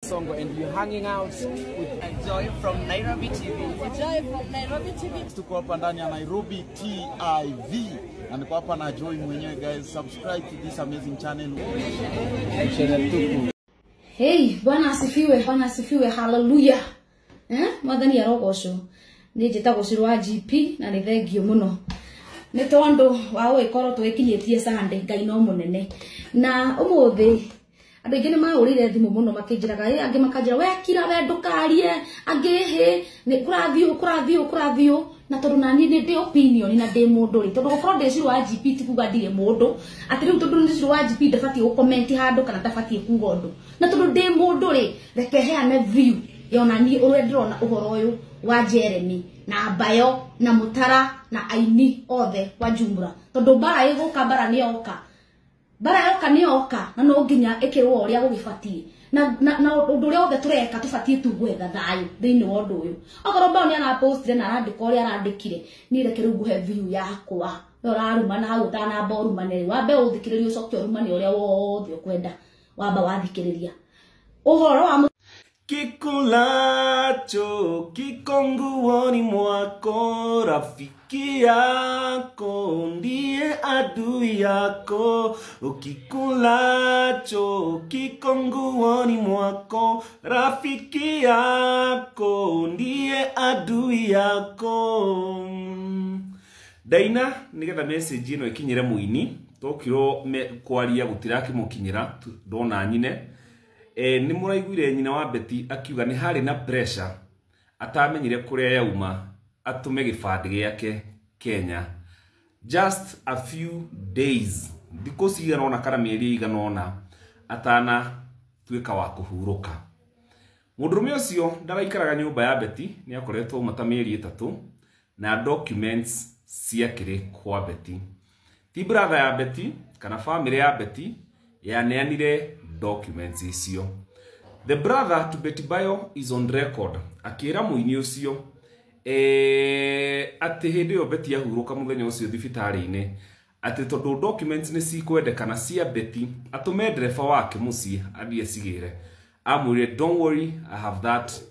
Songo and we're hanging out with Joy from Nairobi TV. Joy from Nairobi TV. Tuko hapa ndani ya Nairobi TIV na niko hapa na Joy mwenyewe. Guys, subscribe to this amazing channel. Channel Tuku. Hey, Bwana asifiwe, Bwana asifiwe, haleluya. Eh, Mwathani arogocwo. Niĩ njĩtagwo Cũrũ wa GP na nĩ thengio mũno. Nĩ tondũ wa gũgĩkorwo tũgĩkinyĩtie Sunday, Ngai no mũnene. Na ũmũthĩ andũ aingĩ nĩ mahũrĩire thimũ mũno makĩnjĩraga, ĩ angĩ makanjĩra we kira, we ndũkarie, angĩ hĩ nĩ kũrathiĩ ũũ, kũrathiĩ ũũ, kũrathiĩ ũũ. Na tondũ naniĩ nĩ ndĩ opinion na ndĩ mũndũ rĩ, tondũ gũkorwo ndĩ Cũrũ wa GP ti kuga ndirĩ mũndũ, atĩ rĩu tondũ nĩ Cũrũ wa GP ndabatiĩ gũ-comment handũ kana ndabatiĩ kuga ũndũ. Na tondũ ndĩ mũndũ rĩ, reke heane view ya onaniĩ ũrĩa ndĩrona ũhoro ũyũ wa Jeremy na Bayo na Mutara na aini othe kwa jumla, tondũ mbara ĩgũka, mbara nĩ yoka, mbara yoka nĩ yoka, na no nginya ĩkĩrwo ũrĩa gũgĩbatiĩ, na ũndũ ũrĩa wothe tũreka tũbatiĩ tu gwetha thayũ thĩinĩ wa ũndũ ũyũ. Okorwo Bayo nĩ arapostire na arandĩka ũrĩa arandĩkire, niĩ reke rĩu ngũhe view yakwa. We ũrarumana hau, ũtanamba ũrumane rĩ, wambe ũthikĩrĩrie, ũcoke ũrumane ũrĩa wothe ũkwenda, wamba wathikĩrĩria ũhoro wa Kikulacho kiko nguoni mwako, rafiki yako ndiye adui yako. Ukikulacho kiko nguoni mwako, rafiki yako ndiye adui yako. Ndaina nigetha message ĩno ĩkinyĩre mũini tokirwo kwaria gũtirakĩmũkinyĩra ndona nyine. Nĩ mũraiguire nyina wa Betty akiuga nĩ harĩ na pressure atamenyire kũrĩa yauma atũme gĩbandĩ gĩake Kenya just a few days, thikũ cigana ũna kana mĩeri ĩigana ũna atanatuĩka wa kũhurũka. Mũndũrũme ũcio ndaraikaraga nyũmba ya Betty, nĩ akoretwo ma ta mĩeri 3 na documents ciakĩrĩ kwa Betty. Ti brother ya Betty kana family ya Betty yaneanire documents icio. The brother to Betty Bayo is on record akĩra mũini ũcio atĩ hĩndĩ ĩyo Betty ahurũka mũthenya ũcio thibitarĩ-inĩ, atĩ tondũ documents nĩ cikwendekana cia Betty atũme ndereba wake mũciĩ athiĩ acigĩre. Amwĩrire, "Don't worry, I have that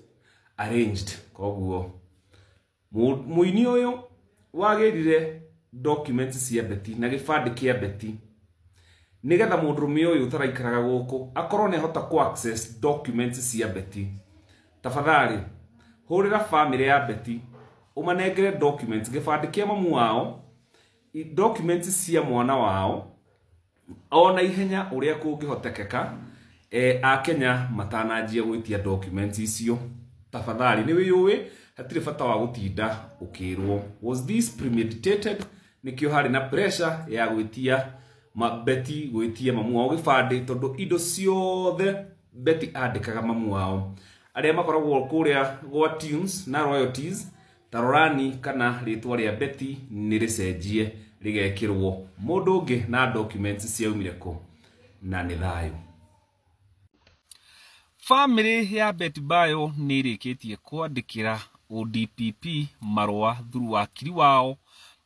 arranged." Koguo mũini ũyũ wagĩrire documents cia Betty na gĩbandĩ kĩa Betty nigetha mũndũrũme ũyũ ũtaraikaraga gũkũ akorwo nĩ ahota ku access documents cia Betty. Tafadhali hũrĩra family ya Betty ũmanengere documents, gĩbandĩ kĩa mamu wao, documents cia mwana wao ona ihenya ũrĩa kũngĩhotekeka, Akenya matananjia gwĩtia documents icio. Tafadhali nĩ wĩyũĩ, hatirĩ bata wa gũtinda ũkĩrwo. Was this premeditated? Nĩkĩo harĩ na pressure ya gwĩtia Betty gwĩtia mamu wao gĩbandĩ, tondũ indo ciothe Betty andĩkaga mamu wao. Arĩa makoragwo kũrĩa gwa tunes na royalties, tarorani kana rĩtwa rĩa Betty nĩ rĩcenjie rĩgekĩrwo mũndũ ũngĩ na documents ciaumire kũ, na nĩ thayũ. Family ya Betty Bayo nĩ ĩrĩkĩtie kwandĩkĩra ODPP marũa through wakiri wao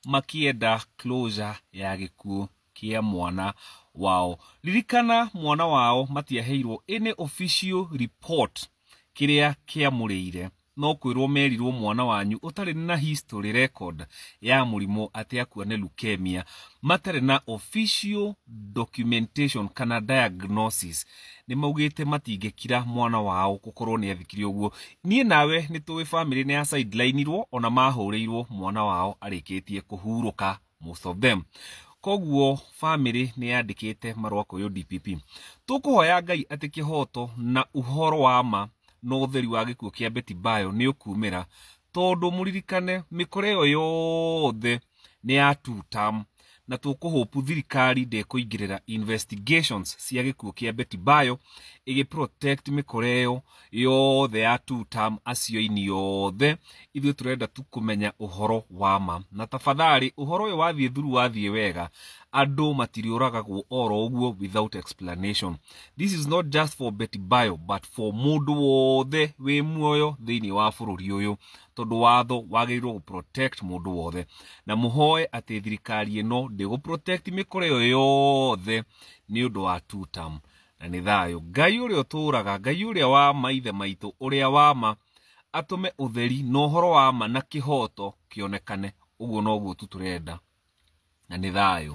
makĩenda closure ya gĩkuũ kĩa mwana wao. Ririkana mwana wao matiaheirwo any official report kĩrĩa kĩamũrĩire, no kwĩrwo merirwo mwana wanyu ũtarĩ na history record ya mũrimũ atĩ akua nĩ leukemia, matarĩ na official documentation kana diagnosis. Nĩ maugĩte matingĩkira mwana wao gũkorwo nĩ athikire ũguo. Niĩ nawe nĩ tũĩ family nĩ ya sideline-irwo, ona mahũrĩirwo mwana wao arĩkĩtie kũhurũka, most of them. Koguo family nĩ yandĩkĩte marũa kwĩ ODPP. Tũkũhoya Ngai atĩ kĩhoto na ũhoro wa ma na ũtheri wa gĩkuũ kĩa Betty Bayo nĩ ũkumĩra, tondũ mũririkane mĩkora ĩyo yothe nĩ ya two term, na tũkũhopu thirikari ndĩkũingĩrĩra investigations cia gĩkuũ kĩa Betty Bayo ĩgĩ protect mĩkora ĩyo yothe ya two term, acio aini othe. Ithuĩ tũrenda tu kũmenya ũhoro wa ma, na tafadhali ũhoro ũyũ wathiĩ through, wathiĩ wega, andũ matiriũragagwo oro ũguo without explanation. This is not just for Betty Bayo but for mũndũ wothe wĩ muoyo thĩinĩ wa bũrũri ũyũ, tondũ watho wagĩrĩirwo gũ protect mũndũ wothe, na mũhoe atĩ thirikari ĩno ndĩgũ protect mĩkora ĩyo yothe nĩ ũndũ wa two term. Na nĩ thayũ. Ngai ũrĩa ũtũũraga, Ngai ũrĩa wa maithe maitũ, ũrĩa wa ma, atũme ũtheri na ũhoro wa ma na kĩhoto kĩonekane. Ũguo noguo tu tũrenda. Na nĩ thayũ.